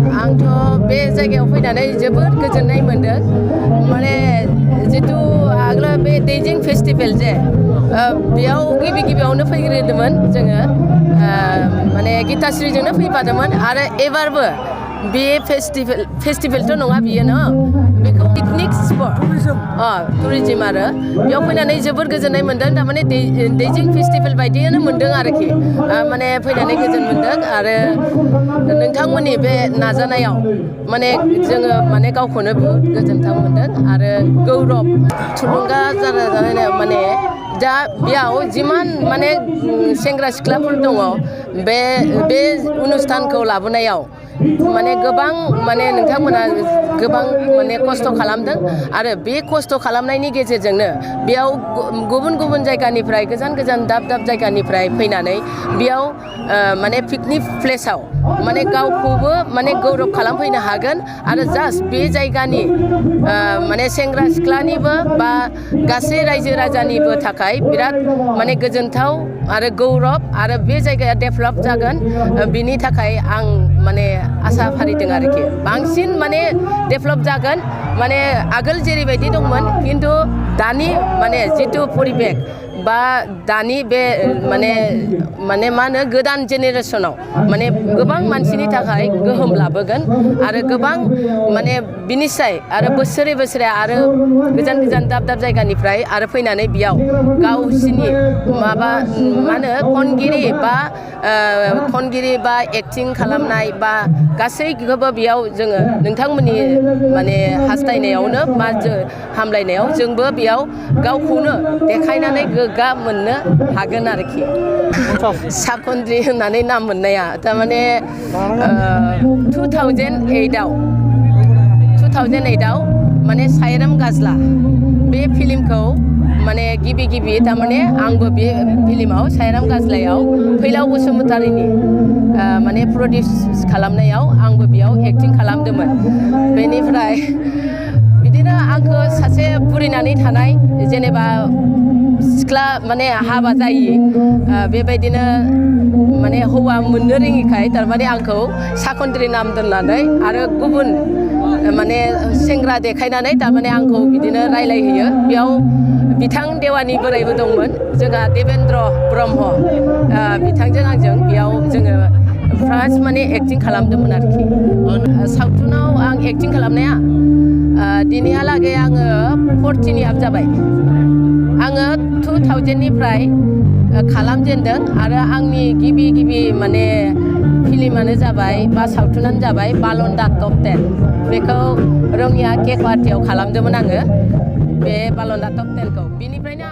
आंथ' बे जायगायाव फैनानै जोबोद गोजोननाय मोनदों माने जितु आगोल बे दैजिं फेस्टिभेल जे बेयाव गिबियावनो फैग्रोदोंमोन जोङो माने गिताश्रीजोंनो फैफादोंमोन आरो एबारबो बे फेस्टिभेलथ' नङा बियो न बेखौ पिकनिक स्पट टुरिजिम आरो बेयाव फैनानै जोबोद गोजोननाय मोनदों थारमाने दैजिं फेस्टिभेल बायदियानो मोनदों आरोखि माने फैनानै गोजोन मोनदों आरो नोंथांमोननि बे नाजानायाव माने जोङो माने गावखौनो बहुत गोजोनथाव मोनदों आरो गौरब थुलुंगा जानाय माने दा बेयाव जिमान माने सेंग्रा सिख्लाफोर दङ बे अनुस्थानखौ लाबोनायाव माने गोबां माने नोंथांमोना गोबां माने खस्थ' खालामदों आरो बे खस्थ' खालामनायनि गेजेरजोंनो बेयाव गुबुन जायगानिफ्राय गोजान दाब जायगानिफ्राय फैनानै बेयाव माने पिकनिक प्लेसाव माने गावखौबो माने गौरब खालामफैनो हागोन आरो जास्ट बे जायगानि माने सेंग्रा सिख्लानिबो बा गासै रायजो राजानिबो थाखाय बिराद माने गोजोनथाव आरो गौरब आरो बे जायगाया डेभेलप जागोन बिनि थाखाय आं माने आसा फारिदों आरोखि बांसिन माने डेभेलप जागोन माने आगोल जेरैबायदि दंमोन खिन्थु दानि माने जितु परिबेक बा दानि बे माने मा होनो गोदान जेनेरेसनाव माने गोबां मानसिनि थाखाय गोहोम लाबोगोन आरो गोबां माने बिनिसाय आरो बोसोरे आरो गोजान दाब जायगानिफ्राय आरो फैनानै बेयाव गावसिनि माबा मा होनो खनगिरि बा एक्टिं खालामनाय बा गासैखौबो बेयाव जोङो नोंथांमोननि माने हास्थायनायावनो बा हामलायनायाव जोंबो बेयाव गावखौनो देखायनानै गोग्गा मोननो हागोन आरोखि साखन्द्रि होननानै नाम मोननाया थारमाने 2008आव माने सायराम गाजला बे फिल्मखौ माने गिबि थारमाने आंबो बे फिल्माव सायराम गाजलायाव फैलाव बसुमतारीनि माने प्रडिउस खालामनायाव आंबो बेयाव एक्टिं खालामदोंमोन बेनिफ्राय बिदिनो आंखौ सासे बुरिनानै थानाय जेनेबा सिख्ला माने हाबा जायि बेबायदिनो माने हौवा मोननो रोङिखाय थारमाने आंखौ साखन्द्रि नाम दोननानै आरो गुबुन माने सेंग्रा देखायनानै थारमाने आंखौ बिदिनो रायलायहोयो बेयाव बिथां देवानि बोरायबो दंमोन जोंहा देबेन्द्र ब्रह्म बिथांजों आंजों बेयाव जोङो फार्स्ट माने एक्टिं खालामदोंमोन आरोखि सावथुनाव आं एक्टिं खालामनाया दिनैहालागै आङो 14 यार जाबाय आङो 2000निफ्राय खालामजेनदों आरो आंनि गिबि माने फिल्मानो जाबाय बा सावथुनानो जाबाय बालन्दा टप 10 बेखौ रङिया के गुवाहाटीयाव खालामदोंमोन आङो बे बालन्दा टप 10खौ बिनिफ्रायनो